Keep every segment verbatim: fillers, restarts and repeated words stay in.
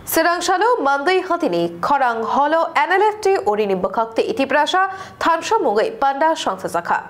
Swrang salo mandwi hwtini khorang holo N L F T orini bwkhak tei Tiprasa thansa mungwi panda songsajakha.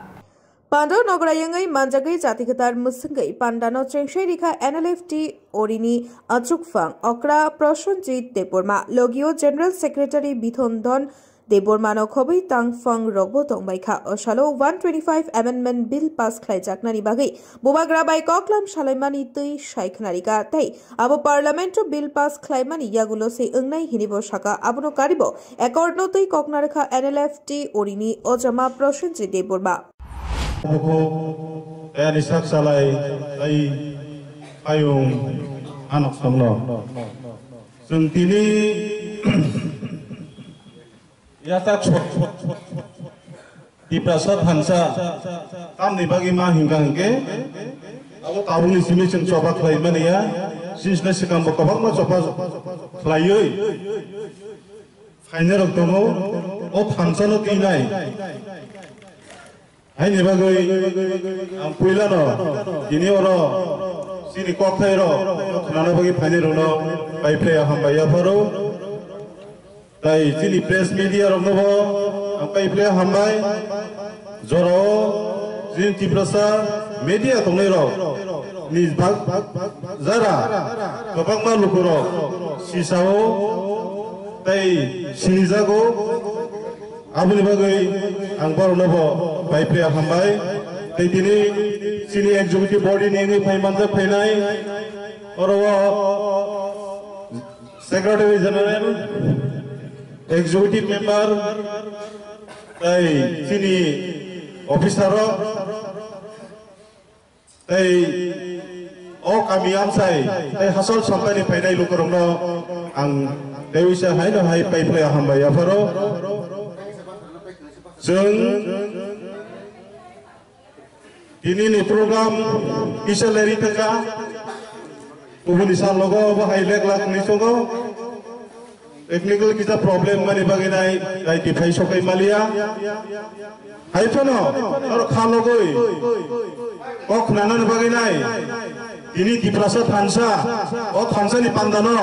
Panda nogra yangwi manjagwi jati kwtal mwswngwi pandano chengshai rikha N L F T orini achukphang okra Prosenjit Debbarma, logio General Secretary Bithon Don Debbarmano khobwi tangphang rokbo tongbai kha. O salo one twenty-five Amendment Bill pass khlaijaknani bagwi bubagra bai koklam salaimani twi sai khwnarikha tei abo Parliament o Bill pass khlaimani yagulo se wngnai hinibo saka. Abono karibo accord no twi koknarikha N L F T orini ojama Prosenjit Debbarma. Buku, ani sak salai, ai, ayung, anok songno. Chwng tini yatak sok, Tiprasa thansa, tamni bagwi ma hingka hingke, abo tabukni simi chwng choba khlai mani ya, sisna swkang bo kwbangma choba khlaiwi, phainai rok tongo, o thansa no tinai. Haini bagwi ang puilano tini oro chini kokthai rok khwnana bagwi phainai rokno pai phlai hambai yapharo. Tai chini press media rokno bo ang pai phlai hambai. Jorao chini Tiprasa media tongnai rok ni bag jara kwbangma lukurok sisao tai sinijago. Aboni bagwi ang borokno bo bai phlai hambai. Tei tini chini executive body ni wngwi phai manjak phainai oro o Secretary General, Executive Member, tei chini officer rok, tei o kami amchai tei hachal sampaini phainai lukurokno ang tei uisa haino hai pai phlai hambai yapharo. Chwng tinini program kisa leri thangkha, kubuni sal logo bo hai lek lak ni chongo. Technical kisa problem mani bagwi nai, dai tiphai sokai maliya. Hai phano, norok kha logoi, kok khwnanani bagwi nai. Tini Tiprasa thansa, o thansani pandano,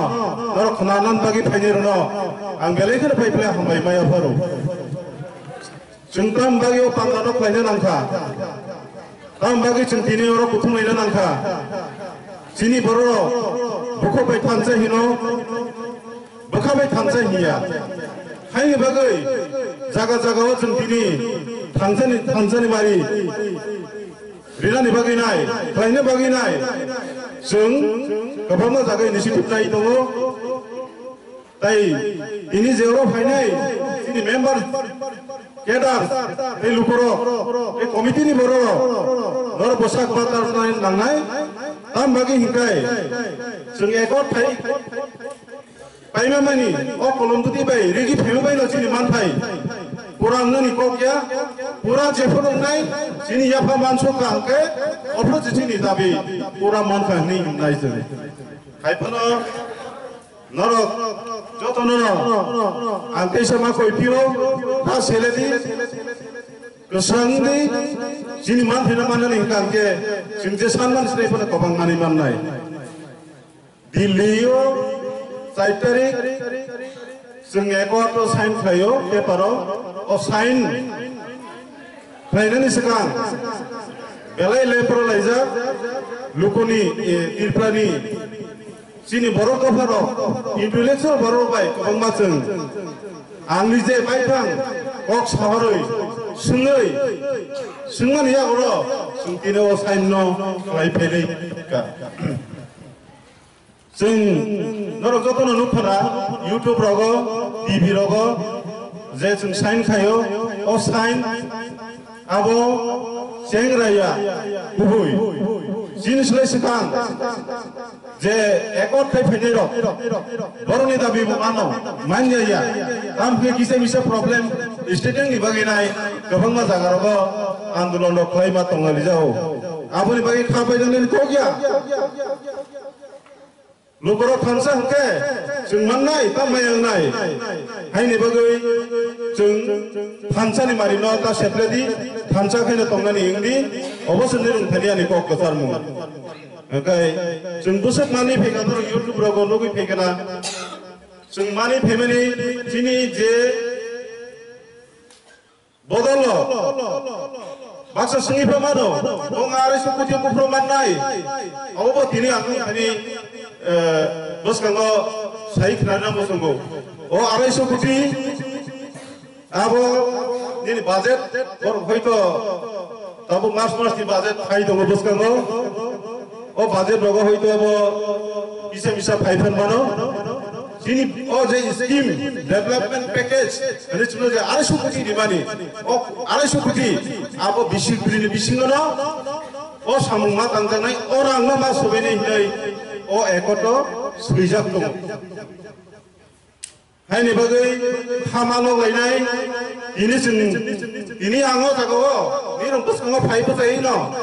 norok khwnanani bagwi phainai rwno, ang belai kheno phai phlai hambai maya pharo. Chwng tam bagwi o panda no khlaina nangkha. Tam bagwi chwng tini oro kuthum laina nangkha. Chini borok bukho bai thansa hino, bwkha bai thansa hiya. Haini bagwi jaga jaga o chwng tini thansani, thansani mari rinani bagwi nai, khlaina bagwi nai. Chwng kwbangma jaga initiative nai tongo. Tai tini je oro phainai chini member, cadre, tei lukurok, tei committee ni bororok, norok bwsak batar nai nangnai, tam bagwi hinkai chwng ekot phai paima mani o kolom bwtwi bai rigi phaima bai no chini manthai pura wngnani kok ya, pura jephuru wngnai chini yapha mansukha hwnkhe ophuru chini dabi pura mankha hwnwi wngnai chwng. Hai phano norok jotono ang teisa ma koi phio, ta seledi, kwsang di, chini man phina manani hingka hingke, chwng je san man sinai phano kwbang manwi mannai. Delhi o char tarik, chwng accord o sign khlaio, paper o, o sign khlainani swkang belai lepro laijak, lukuni, e, Tripurani chini borok dopharok, intellectual borok bai kwbangma chwng ang nije baithang kok sahorwi swngwi, swngmani yago chwng tini o sign no khlai phailai ka. Chwng norok jotono nukphana YouTube rogo, T V rogo je chwng sign khaio, o sign abo chengraya kubui. Chini slai swkang je accord khai phainai rok borokni dabi bo mano manya ya. Tam khe kisa misa problem state ni bagwi nai kwbangma jaga rogo andolon rok khlai ma tongna lijao. Aboni bagwi kha pai nang kok ya. Lukurok thansa hwnkhe chwng mannai, tamo wngnai. Haini bagwi chwng thansani marino ta sepledi, thansa khaino tongnani wngdi, obo se nirung thani ani kok kwcharmung. Hwnkhe chwng bwswk manwi phaikha, norok YouTube rogo nugwi phaikha na. Chwng manwi phaimani chini je bodolo baksa swngwi pha mano, bo nga arai suk kuti buphro mannai. Abo bo tini ang thani, eh, bwskango sai khnana muchungo. O arai suk kuti abo nini budget, bor hoito tabuk mas mas ni budget phai tongo bwskango. O budget rogo hoito abo kisa misa phai phan mano. Chini o je scheme, development package, ani chwngno je arai suk kuti rimani, o arai suk kuti abo bising piri ni bisingo no o samung ma tangjaknai, o rang no ma sobainai hinwi o accord o swijak tongo. Haini bagwi hama no lainai, tini chwng, tini ang o jaga o, nini rong bwskango phai bwchai no.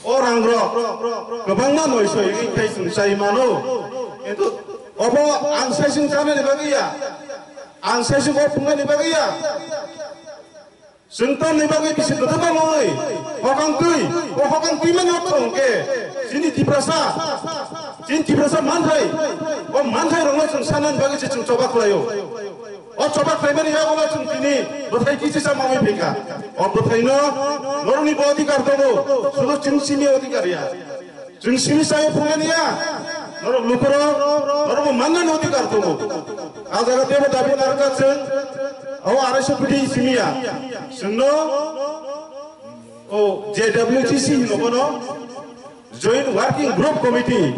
O rang rok kwbangma noi soi wngwi khai chwng chai mano. Kintu obo ang sai chwng chanani bagwi ya, ang sai chwng o phungnani bagwi ya. Chwng tamni bagwi bisi kwthwma loi, hokang twi, o hokang twi mani ortho hwnkhe chini Tiprasa, chini Tiprasa manthai, o manthai rokno chwng sanani bagwi se chwng choba khlaio. O choba khlaimani yagulo chwng tini bwthai kichisa mangwi phikha. O bwthaino norokni bo adhikar tongo, sudu chwng simi adhikar ya. Chwng simi sayo phungnani ya, norok lukurok, norokbo mannani adhikar tongo. A jaga tebo dabi narwkha chwng, o arai suk kuti simi ya. Chwngno, o J W G C hino bono, Joint Working Group Committee,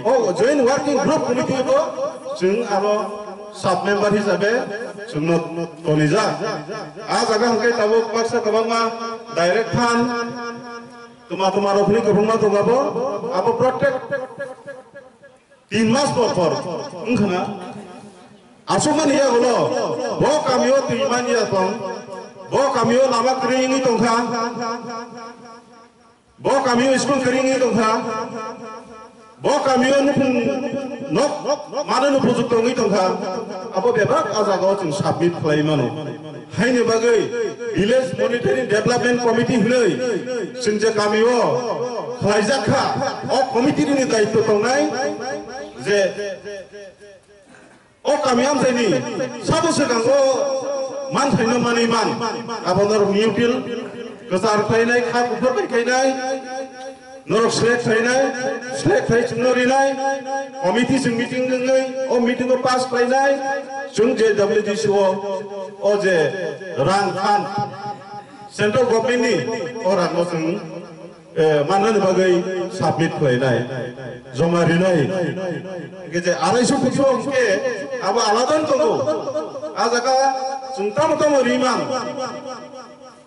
o Joint Working Group Committee bo chwng aro sub member hisabe chwngno tonijak. A jaga hwnkhe tabuk baksa kwbangma direct phan, tuma tuma rok hwnwi kwbangma tongo abo, abo protect tin mas por por wngkha na. Aswkmani yagulo bo kamio twi manya tong, bo kamio lama kwrwi wngwi tongkha, bo kamio school kwrwi wngwi tongkha, bo kamio nukhung nok mano nupujukto wngwi tongkha, abo bebak a jagao chwng submit khlai mano. Haini bagwi Village Monitoring Development Committee hwnwi chwng je kamio khlaijak kha, o committee ni daityo tongnai je o kami amchaini sabo swkango manthaino manwi man, abo norok neutral kwchar khlainai, kha kuphur bai khainai, norok select khlainai, select khlai chwngno rinai, committee chwng meeting wngwi o meeting o pass khlainai, chwng je W D C o, o je rang khan central government ni o rang no chwng eh, mannani bagwi submit khlainai, joma rinai. Hingke je arai suk kuchu hingke abo alada wng tongo. A jaga chwng tamo tamo rimang.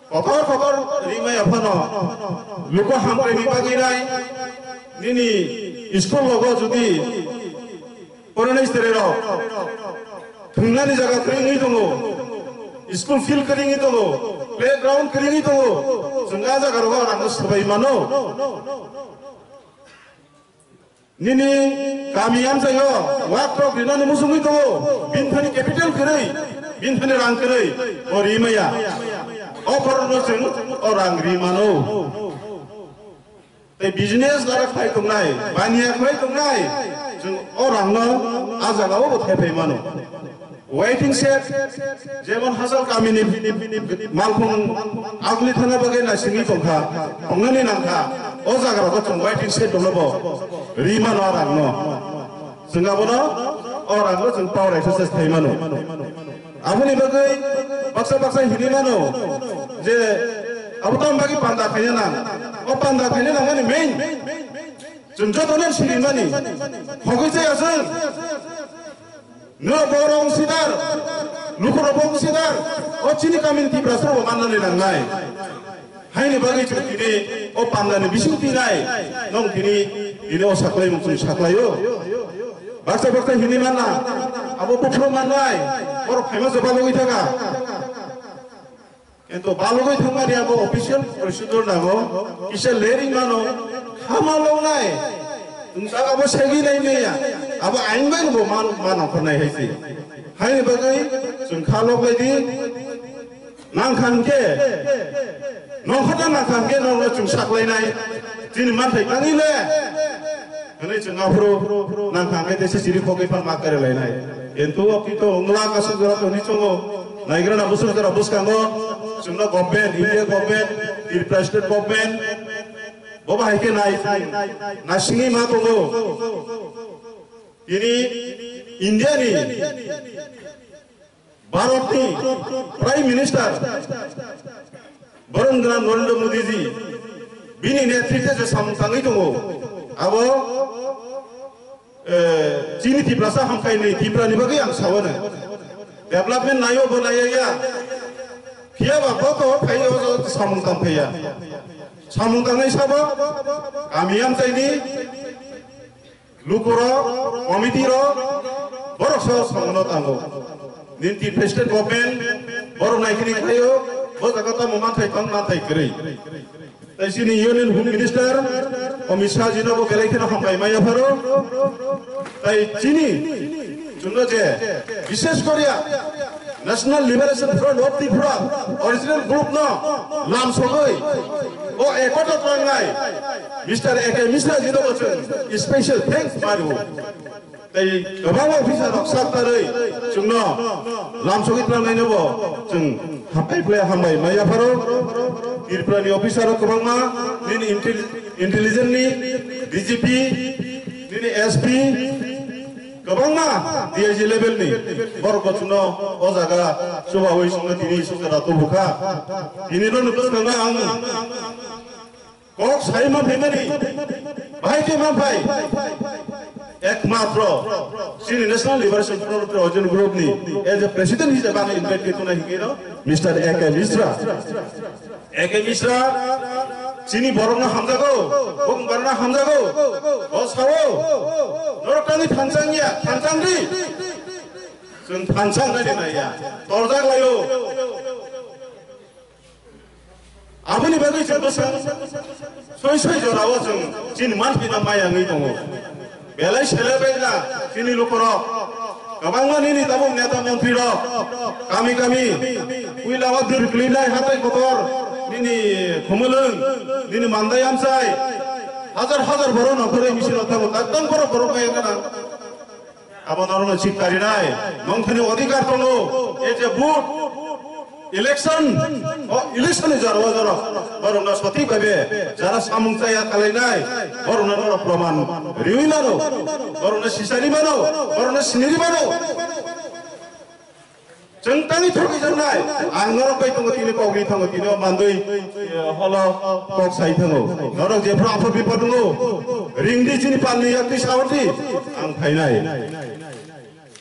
Kotor kotor rimaya phano luku hamkrai ni bagwi nai. Nini school logo jodi Poranai sere rok thwngnani jaga kwrwi wngwi tongo, school field kwrwi wngwi tongo, playground kwrwi wngwi tongo, chwng a jaga rogo rang swbai mano. Nini kami amchaio wak tok rinani muchungwi tongo, bini thani capital kwrwi, bini thani rang kwrwi, o rimaya. O borokno chwng o rang ri mano. Tei business jara khlai tongnai, baniya khlai tongnai, chwng o rangno a jagao bo thaipai mano. Waiting shed, jemon Hachal kamini malkhung agli thana bagwi naisingwi tongkha, tongnani nangkha, o jagarao chwng waiting shed rokno bo ri mano a rangno. Chwng abono o rangno chwng power exercise khai mano. Aboni bagwi baksa baksa hini mano je abo tamo bagwi panda khaina nang. O panda khaina nangmani main chwng jotono sirimani. Hogwi chaya chwng. Norok borok wng sidar, lukurok bo wng sidar. O chini kamini Tiprasa rok bo mannani nangnai. Haini bagwi chwng tini o pandani bising tinai, nong tini, tini o saklaimung chwng saklaio. Baksa baksa hini manna, abo buphuru mannai, borok phaima se balogwi thaka. Kintu balogwi thangmani abo official procedure nango, kisa leri mano, khama longnai, wngsa abo segwi nai maya, abo ain bai bo man, mano khonai hai se. Haini bagwi chwng kha lok lai di, Nang kha hwnkhe, nongkhorno nang kha hwnkhe nongno chwng saklainai, chini manthai tangwi le hwnwi chwng aphuru nang kha hwnkhe tei sisiri khogwi phan ma kare lainai. Kintu o kito wngla kasuk jora toni chongo. Naigrana busuk jora bwskango. Chwngno government, India government, Tripura state government. Bo bahai khe nai, naisingwi ma tongo. Tini India ni, Bharat ni Prime Minister Borom gwnang Narendra Modi ji, bini netritwe je samung tangwi tongo, abo, eh, chini Tiprasa hamkhaini Tiprani bagwi ang sawano. Development naio bo naiya ya. Phiya ba bo to phaiyo samung tang phaiya. Samung tangnai sabo kami amchaini lukurok, committee rok, borok so songno tango. Ninti president government, borok naikini khayo, bo jaga tamo manthai tong, manthai kwrwi. Tai chini Union Home Minister, Amit Shah jino bo belai kheno hambai maya pharo. Tai chini, chungo je, bishesh koriya, National Liberation Front of Tripura original group no lam sogwi o ekota tlangnai Mister A K Mishra ji no bo chwng special thanks mario. Tai kwbangma officer rok sak tarwi chwngno lam sogwi tlangnai no bo chwng hambai phle hambai maya pharo. Tripura ni officer rok kwbangma nini intel-, intelligence ni D G P nini S P Kwbangma D I G level ni borok bo chwngno o jaga chubaui chwngno tini sukjak rw tubu kha. Tini no nukha ang kok sai ma phaimani bahai khe ma phai ekmatro chini National Liberation Front Arjun Group ni as a president hisabe ang invite khe tuna hingino Mister A K Mishra. A K Mishra, chini borokno hamjago, bokong borokno hamjago. O sao, norok tangwi thanchang ya, thanchang di. Chwng thanchang nai nai ya, torjak laio. Aboni bagwi chwng bwswk soi soi jorao chwng chini manthai no maya wngwi tongo. Belai sele bai na chini lukurok. Kwbangma nini tabuk neta montri rok kami kami puila o duri kwlwinai hatai kotor nini khumulwng nini mandai amchai hajar hajar borok no kwrwi misil o tabuk ekdom borok borok bai wngkha na. Abo norokno chik karinai nongkhani odhikar tongo. As a vote, election, o election ni jora o jora borokno sothik bhabe jara samung chaya kalainai borokno norok proman riwi mano, borokno sisari mano, borokno siniri mano. Chwng tangwi thokwi jaknai, ang norok bai tongo tini kok ri thango tini o mandwi, eh, holo kok sai thango. Norok jephru aphur bipor tongo, ringdi chini palni yaktwi sawardi, ang phainai.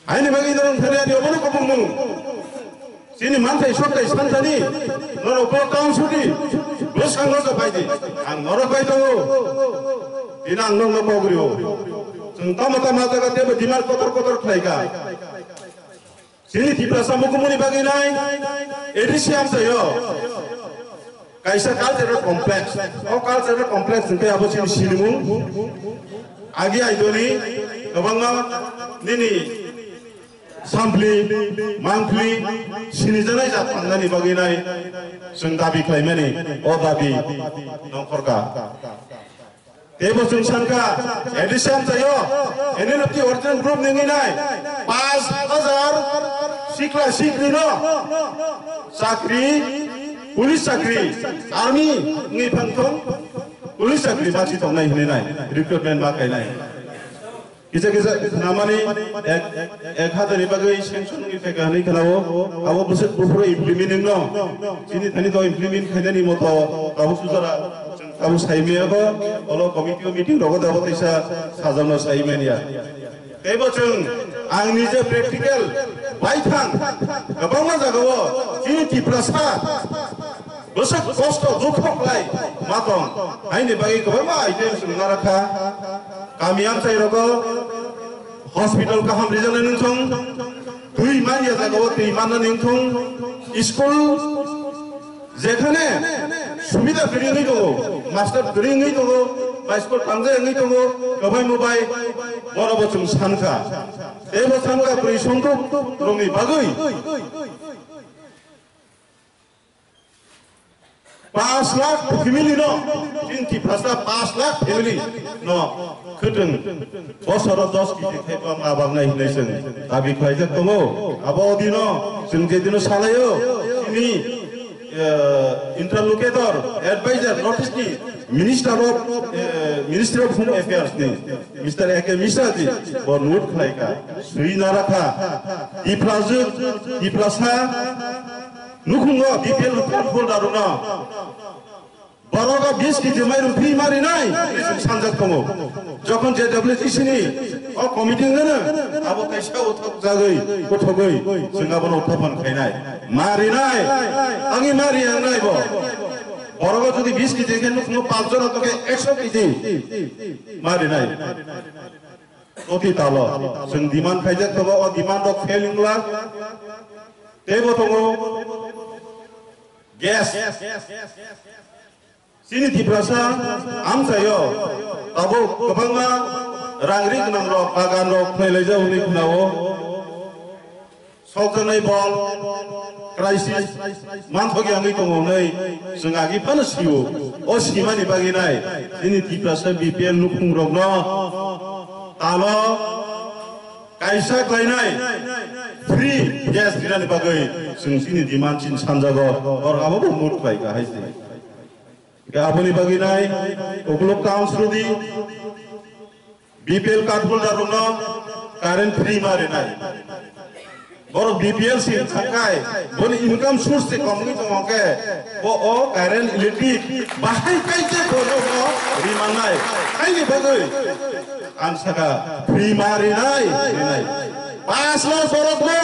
Haini bagwi norok thani ani obono kubung nung. Chini manthai sokthai santhani norok bo town suti bwskango ja baidi. Ang norok bai tongo. Tini ang norokno kok rio. Chwng tamo tamo jaga tebo demand kotor kotor khlaikha. Chini Tiprasa mukumuni bagwi nai A D C amchaio. Kaisa cultural complex. O cultural complex hwnkhe abo chini sinimung. Agi aidoni kwbangma nini sampli, mangpli, sinijaknai jat tangnani bagwi nai chwng dabi khlaimani, o dabi nongkhorkha. Teibo chwng sankha, A D C amchaio, N L F T original group ni wngwi nai, panch hajar sikla siklino chakri, police chakri, army wngwi phangthong, police chakri bachi tongnai hinwi nai, recruitment ma khainai. Kisa kisa khnamani ek, ek hajar ni bagwi sanction wngwi phaikha hinwi khnao, abo bwswk buphuru implement wngno. Chini thani to implement khainani moto abo sujara abo saimaya ko, olo committee o meeting rogo dabo tisa sajamno saimania. Teibo chwng ang nije practical baithang kwbangma jagao chini Tiprasa bwswk kosto dukho khlai ma tong. Haini bagwi kwbangma items wngna rakha. Kami amchai rogo hospital kaham rijaknai nungthung, twi manya jagao twi manna nungthung, school jekhane subida kwrwi wngwi tongo, master kwrwi wngwi tongo, ba school tamjai wngwi tongo, kwbai mubai, borok bo chwng sankha. Teibo sankha bwrwi songkuk rokni bagwi. Pash lakh family no, chini Tiprasa pash lakh family no khwtwng bosoro dos kg khe ma bangnai hinwi chwng dabi khlaijak tongo. Abo dino chwng je dino salaio, chini, eh, interlocutor, advisor, North East ni Minister of, eh, Ministry of Home Affairs ni Mister A K Mishra ji bo note khlaika, swi narakha, Tiprajwk, Tiprasa nukhungo B P L nukhung folder no borogo bis kg mairum free ma rinai, sanjak tongo. Jokhon J W T C ni o committee ngano, abo kaisa uthok jagwi, uthogwi, chwng abono uthapan khainai. Ma rinai, angwi ma ri ang nai bo. Borogo jodi bis kg khe nukhungo panch jona tongkhe ekso kg ma rinai. Oti talo, chwng demand khaijak tongo, o demand rok fail wngla. Teibo tongo gas. Chini Tiprasa amchaio tabuk kwbangma rang ri gwnang rok, bagan rok khlai laijak hwnwi khwnao. Sokjaknai bol, crisis, manthokya wngwi tongo hwnwi chwng agi phano sio. O simani bagwi nai chini Tiprasa B P L nukhung rokno talo kaisa khlainai free gas rinani bagwi chwng chini demand chini sanjago, or abo bo muruk bai ka hai se. Aboni bagwi nai ukuluk town srudi B P L card holder rokno current free ma rinai. Borok B P L si thangkai, boni income source se komwi tongo khe, bo o current electric bahai kai khe borokno ri mannai. Haini bagwi ang saka free ma rinai, rinai. Pash lakh borokno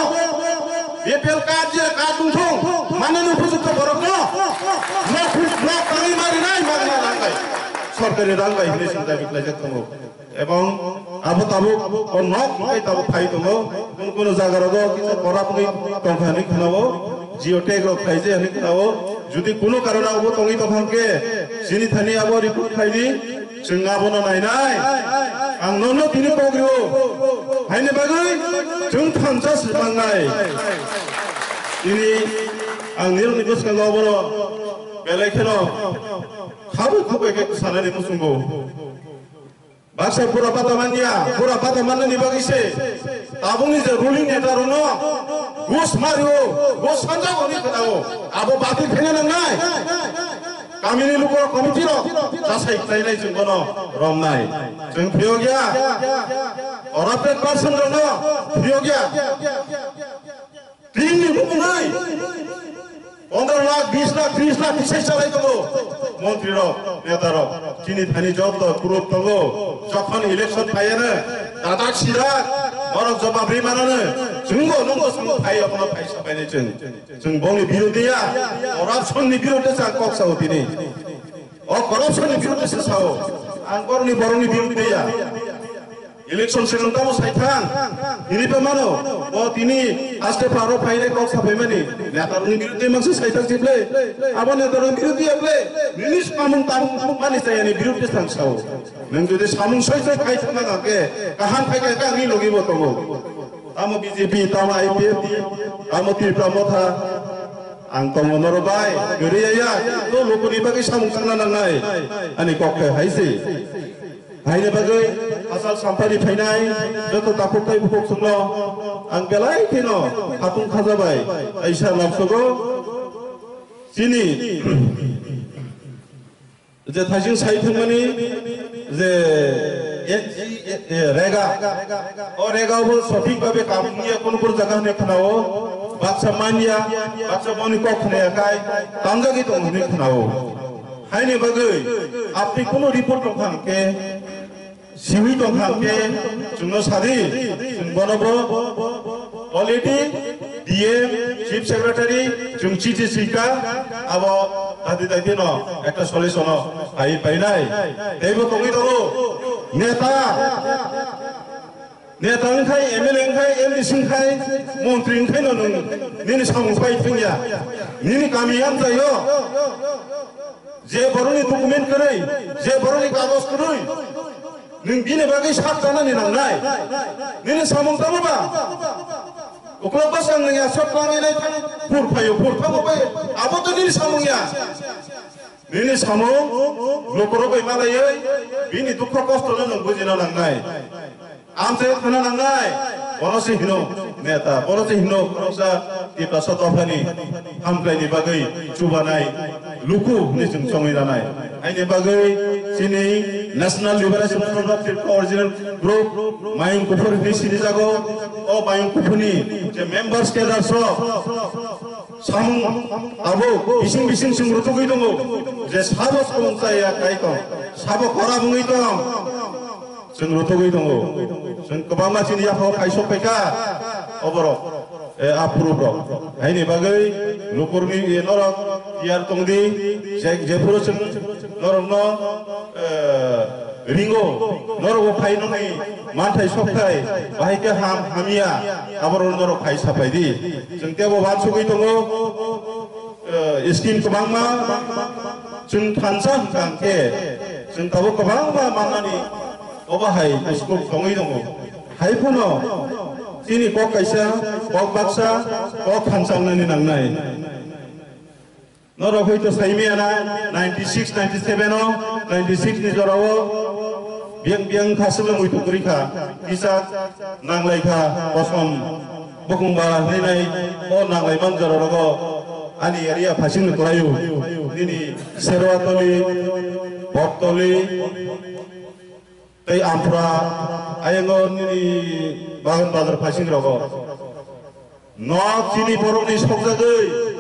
B P L card je card wngthung, mane nw hujukha borokno. Nok, nok tangwi ma rinai, magna rang bai. Sorkari rang bai hinwi sing dabi khlaijak tongo. Ebong abo tabuk o nok hai tabuk phai tongo. Kunu kunu jaga rogo kisa korap wngwi tongkha hinwi khnao. Geotag rok khaijak hinwi khnao. Jodi kunu karone abo tongwi tongkha hwnkhe chini thani abo report khaidi. Chwng abono nainai. Ang nono tini kok rio. Haini bagwi chwng thansa sibang nai. Tini ang nirokni bwskango abono belai kheno khabwi khukbai khe sanani muchungo. Baksa pura pata manya, pura pata mannani bagwi se tabukni je ruling neta rokno gus mario, gus sanjak oni khwnao, abo batil khaina nangnai. Kamini lukurok committee rok jasai khlainai chwng bono romnai. Chwng phiyokya. Corrupted person rokno phiyokya. Tini bumung nai. Pondro lakh, bis lakh, tris lakh tisai chalai tongo. Montri rok, neta rok, chini thani joto proof tongo. Jokhon election phaiyano, dadak sidak, borok jobab ri manano. Chwngbo nungbo chwngbo phai, abono phai sabaini chwng. Chwng bongni birodhi ya, corruption ni birodhi sa kok sao tini. O corruption ni birodhi se sao. Ang borokni borokni birodhi ya. Election sigon tamo saithang. Ini pe mano. O tini aste paro phaire kok sapaimani. Neta rokni birodhi mangsi saithang jible. Abo neta rokni birodhi ya ble. Nini samung tamung mani sayani birodhi thang sao. Nang jodi samung soi soi khai thang na ke. Kaham khai khai kang ni logi bo tongo. Tamo B J P, tamo I P F T, tamo Tipra Motha, ang tongo norok bai, gari ya ya, to lukuni bagwi samung changna nangnai, ani kok khe hai se. Haini bagwi asal sampari phainai, joto takhuk tai bukhuk chwngno, ang belai kheno khatung khajabai, aisa lamsogo, chini, je thaising sai thangmani je N G, eh, rega. O rega bo sothik babe kam wngya kono kono jaga hwnwi khnao. Baksa manya, baksa boni kok khnaya kai, tangjagwi tongo hwnwi khnao. Haini bagwi apni kono report tong kha hwnkhe, siwi tong kha hwnkhe, chwngno sadi, chwng bono bo already D M, Chief Secretary, chwng chithi swika, abo dadi dadi no ekta solution o phai painai. Teibo tongwi tongo. Neta, neta wngkhai, M L A wngkhai, M D C wngkhai, montri wngkhai no nwng nini samung pai thwngya. Nini kami amchaio je borokni document kwrwi, je borokni kagoj kwrwi, nwng bini bagwi sak chanani nangnai. Nini samung tamo ba? Uklok bwskang nwng ya sok twlangwi nai thang, phur phaio, phur thango bai. Abo to nini samung ya. Nini samung lukurok bai malaiwi bini dukho kosto no nwng bujina nangnai. Amchai khana nangnai. Bono se hino neta, bono se hino khoroksa Tiprasa dophani hamkraini bagwi chubanai luku hwnwi chwng chongwi ranai. Haini bagwi chini National Liberation Front of Tripura Original Group Mayung Kuphur hwnwi sinijago. O Mayung Kuphurni je members, cadres rok samung abo bising bising chwng rutugwi tongo, je sabo tong chaya kai tong, sabo khorap wngwi tong, chwng rutugwi tongo. Chwng kwbangma chini yaphao khaisok phaikha oborok, e, aphuru rok. Haini bagwi lukurni, e, norok tiyar tongdi, je, jephuru chwng norokno, e, ringo, norokbo phainani manthai sokthai, bahai khe ham, hamya, aborok norok phai sapai di. Chwng teibo uansugwi tongo, eh, scheme kwbangma chwng thansa hwnkha hwnkhe, chwng tabuk kwbangma mannani obo hai buskuk tongwi tongo. Hai phano chini kok kaisa, kok baksa, kok thansa wngnani nangnai. Norok hoito saimaya na, ninety six, ninety seven o, ninety six ni jora o biyang biyang kha swkang muitu kwrwi kha, kisa nanglai kha, kosom bukung ba hwnwi nai, o nanglai man jora rogo ani area phasing ni kwlaio, nini Serwatoli, Bottoli, tei Ampura, ayango nini Bagan Bazar phasing rogo. Nok chini borokni sokjagwi.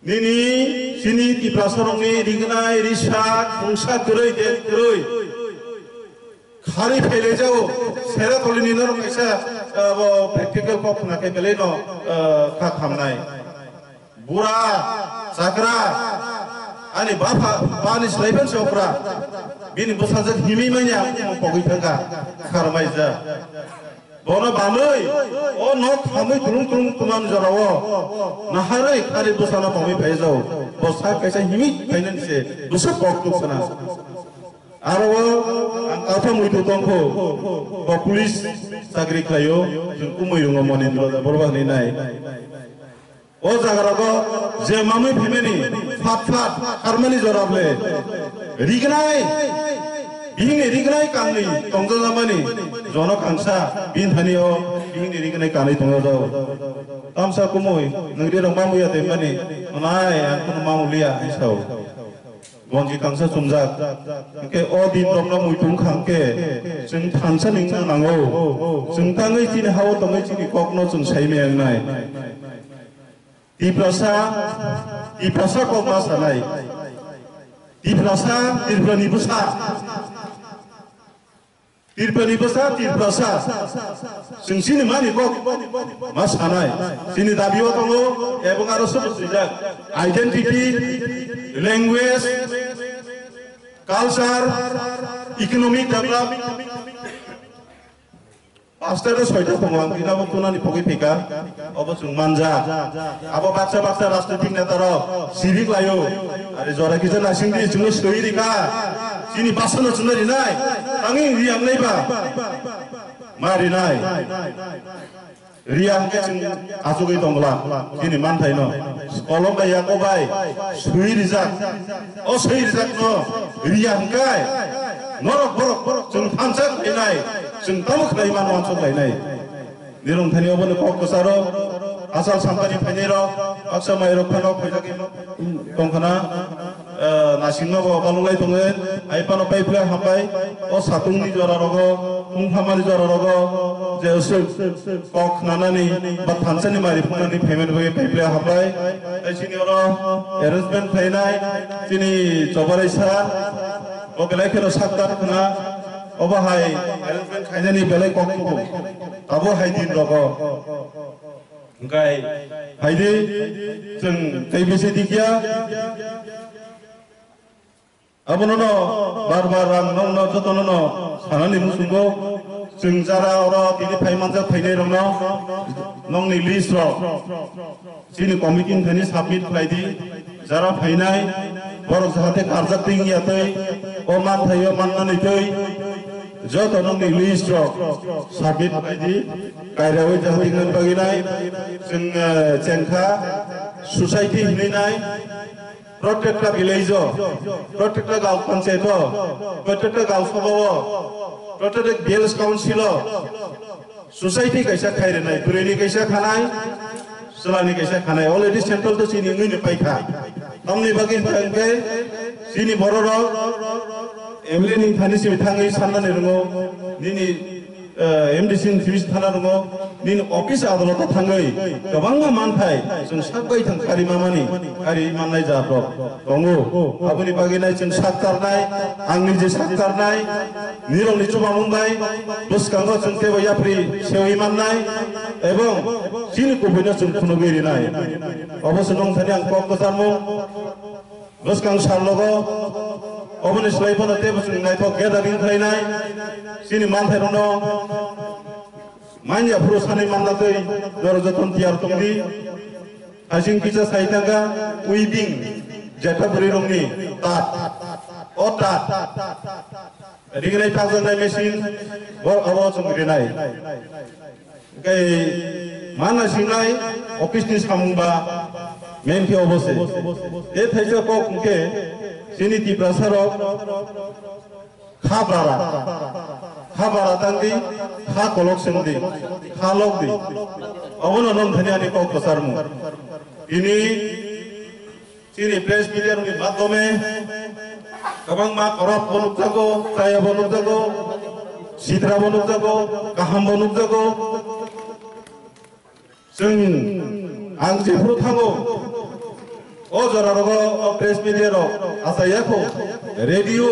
Nini chini Tiprasarokni rignai, risa, khungsa kwrwi, den kwrwi. Khari phailai jao, Serwatolini norok kaisa, abo practical kok khna khe belai no, ah, kha khamnai. Bura, chakra, ani bapha, bani slaipan se okra. Bini bwsajwk himwi manya, pogwi thangkha, kharmai ja. Bono bamwi, o nok thamwi tulung tulung tumani jorao, naharwi khari bwsano pogwi phai jao. Bo sak kaisa himwi phainani se, bwswk kok tuk sana. Aro o ang kaphang muitu tongkho, bo police chakri khlaio, chwng kumui rongo Monindra Debbarma hinwi nai. O jaga rogo je mamui phimani phat phat harmani jorable rignai, bihingni rignai kanwi tongjajakmani jono kangsa bini thani o bihingni rignai kanwi tongjak. Tamsa kumui nwng rirok mamui ya tei mani, onai ang kunu mamuliya hai sao. Bonji kangsa chumjak. Hingke o din romno muitu wngkha hingke chwng thansa ni wngna nango. Chwng tangwi chini hao tongwi chini kokno chwng saimaya wngnai. Tiprasa, Tiprasa kok ma sanai. Tiprasa, Tripurani bwsa. Tripurani bwsa, Tiprasa. Chwng chini mani kok ma sanai. Chini dabi o tongo, ebong aro sobo swijak. Identity, language, culture, economic development. Pasta ro soita tongo, ang ina bo tunani pogwi phika. Obo chwng manja. Abo baksa baksa rajnitik neta rok sirik laio. Are jora kisa nasing di chwngno soi rika. Chini basano chwngno rinai. Tangi riang nai ba. Ma rinai. Riya hwnkhe chwng achugwi tongla. Chini manthai no. Kolom bai yako bai. Soi rijak. O soi rijak no. Riya hwnkhe. Norok borok. Chwng thansa khlainai. Chwng tamo khlai mano ansuk lainai. Nirong thani obo ni kok kwcharo, asal sampani phainai rok, baksa mai rok phano khaijagwi tongkhana, eh, nasingma bo balunglai tongwi, hai phano pai phla hambai, o satung ni jora rogo, tungthama ni jora rogo, je usuk kok khnanani ba thansa ni mari phungnani phaimani bagwi pai phla hambai, tei chini oro arrangement khlainai, chini chobarai sa, bo belai kheno saktar khna, obo hai arrangement khainani belai kok tubu. Abo hai din rogo. Hingkai hai di, chwng tei bisi dikya. Abono no bar bar ang nokno jotono no sanani muchungo. Chwng jara oro tini phai manjak phainai rokno nokni list rok chini committee ni thani submit khlai di. Jara phainai borok jahate karjak twi wngya twi, o manthaio mannani twi joto nokni list rok submit khlai di. Kairawi jahate wngna bagwi nai chwng, eh, chengkha society hinwi nai. Protekta village o, protekta gao panchayat o, protekta gao sabha o, protekta village council o, society kaisa khai rwnai, bwrwini kaisa khanai, chwlani kaisa khanai, already central to chini wngwi ni paikha. Tamni bagwi hwnkha hwnkhe chini bororok M L A ni thani simi thangwi sannani rwngo, nini eh, M D C ni office thana rwngo, nini office adaloto thangwi kwbangma manthai chwng sak bai thang kari mamani, kari mannai jatrok tongo. Aboni bagwi nai chwng sak tarnai, ang nije sak tarnai, nirokni chubamung bai bwskango chwng teibo yapri sewi mannai, ebong chini kubuino chwng phunugwi rinai. Obo se nong thani ang kok kwcharmung. Bwskang sal logo oboni slai phano teibo chwng naithok gathering khlainai. Chini manthai rokno manya phuru sanwi manna twi norok jotono tiyar tongdi. Hasing kisa sai thangkha weaving jetha bwrwi rokni tat. O tat. Ringnai takjaknai machine, bo abo chwng rinai. Hwnkhe mana singnai office ni samung ba main khe obo se. Tei thaisa kok hwnkhe chini Tiprasa rok kha bara, kha bara tangdi, kha kolok sengdi, kha lokdi. Obono nong thani ani kok kwcharmung. Tini chini press media ni madhyome kwbangma korop bo nukjago, chaya bo nukjago, sitra bo nukjago, kaham bo nukjago. Chwng ang jephuru thango, o jora rogo o press media rok achai ya kho, radio,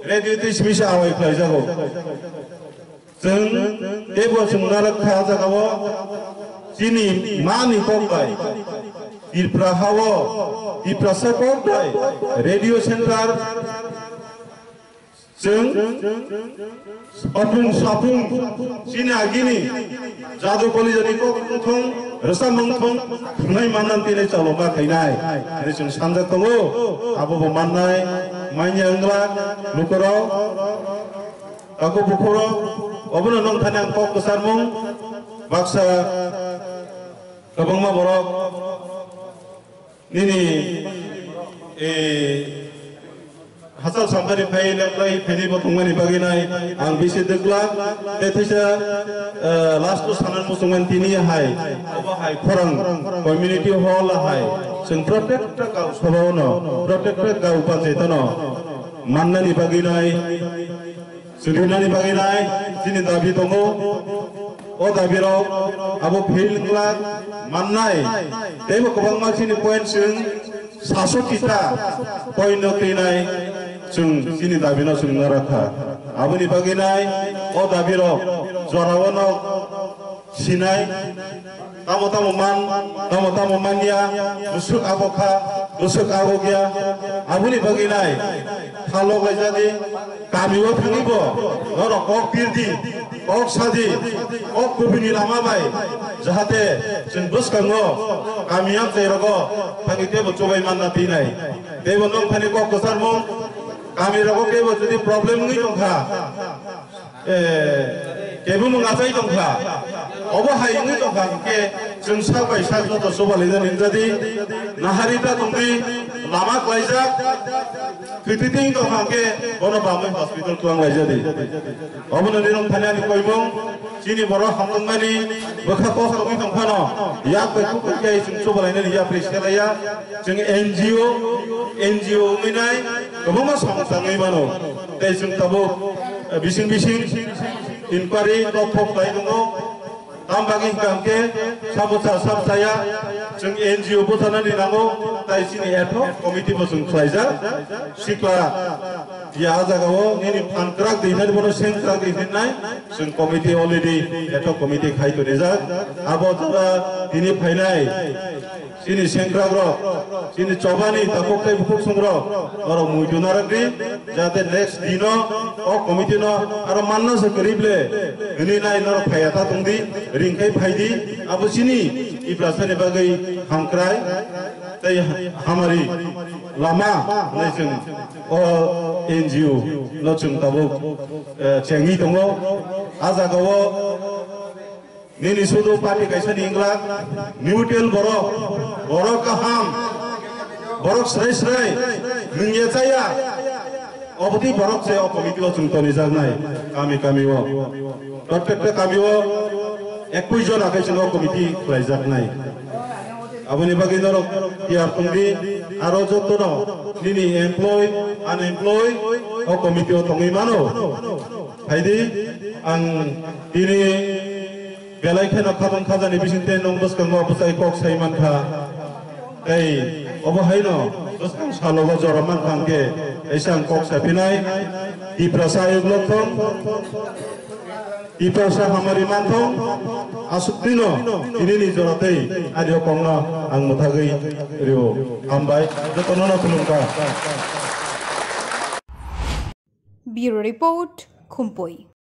radio tei simi se awai khlai jago. Chwng teibo chwng narwk kha jagao chini mani kok bai Tripura hao, Tiprasa kok bai radio center chwng apung sapung chini agini jadu koli jani kok wngthong, rwchapmung thong, thwngnai manna tini choloma khainai. Tini chwng sanjak tongo, abo bo mannai, manya wngla, lukurok. Takhuk bukhurok, obono nong thani ang kok kwcharmung, baksa kwbangma borok nini, eh, hachal samphani phai leklai phaini bo tongmani bagwi nai ang bisi dwkla, tei thaisa, eh, last o sana muchungmani tini hai, obo hai khorang community hall hai, chwng protekta gao sabha no, protekta gao panchayat no mannani bagwi nai. Chwng rinani bagwi nai chini dabi tongo. O dabi rok abo fail wngla mannai. Teibo kwbangma chini point chwng saso kita point no twinai chwng chini dabi no chwng narwkha. Aboni bagwi nai o dabi rok jorao no sinai, tamo tamo man, tamo tamo manya, bwswk abo kha, bwswk abo gya, aboni bagwi nai, kha lok lai jadi, kami o thangwi bo, norok kok pirdi, kok sadi, kok kubini lama bai, jahate chwng bwskango, kami amchai rogo, thangwi teibo chubai manna tinai. Teibo nong thani kok kwcharmung, kami rogo teibo jodi problem wngwi tongkha, Eh, kebo mung achai tongkha. Obo hai wngwi tongkha hwnkhe chwng sak bai sak joto chubalai jani wng jadi, nahari ta tongdi, lama klaijak, kwtwi twi tongkha hwnkhe bono bamwi hospital twlang lai jadi. Obono nirok thani ani koimung, chini borok hamjakmani bwkha kok tongwi tongphano yak bai kuk bai khe chwng chubalainani yapri selaiya. Chwng N G O, N G O wngwi nai kwbangma samung tangwi mano. Tei chwng tabuk, eh, bising bising inquiry tokthok khlai tongo. Tam bagwi hwnkha hwnkhe sabo cha sab chaya chwng N G O bwchanani nango, tai chini ad hoc committee bo chwng khlaijak. Sikla ya a jagao nini phan kwrak di hinwi bono seng kwrak di hinwi nai chwng committee already ad hoc committee khai tonijak. Abo jora tini phainai chini sengkrakrok, chini chobani takhuk tei bukhuk songrok, norok muitu narwkdi, jate next dino o committee no aro manna se kwrwi ble hwnwi nai norok phaiya ta tongdi, ring khai phaidi, abo chini Tiprasani bagwi hamkrai tei hamari lama hwnwi chwng o N G O no chwng tabuk, eh, chengwi tongo. A jagao Nini sudu party kaisa ni wngla, neutral borok, borok kaham. Borok srai srai nungya chaya. Obotwi borok se o committee o chwng tonijaknai kami kami o. Prottekta kami o ekkush jon akai chwng o committee khlaijaknai. Aboni bagwi norok tiyar tongdi, aro jotono nini employee, unemployee o committee o tongwi mano. Phaidi, ang tini belai kheno khatong khajani bisingtwi nwng bwskango bwsai kok sai mankha. Tei obo haino bwskang salogo jora mankha hwnkhe kaisa ang kok saphinai. Tiprasa ayuk lokthong, Tiprasa hamari manthong, aswk twino tinini jora tei ani o kokno ang mwthagwi rio. Hambai, jotono no khulumkha. Bureau Report, Khumpui.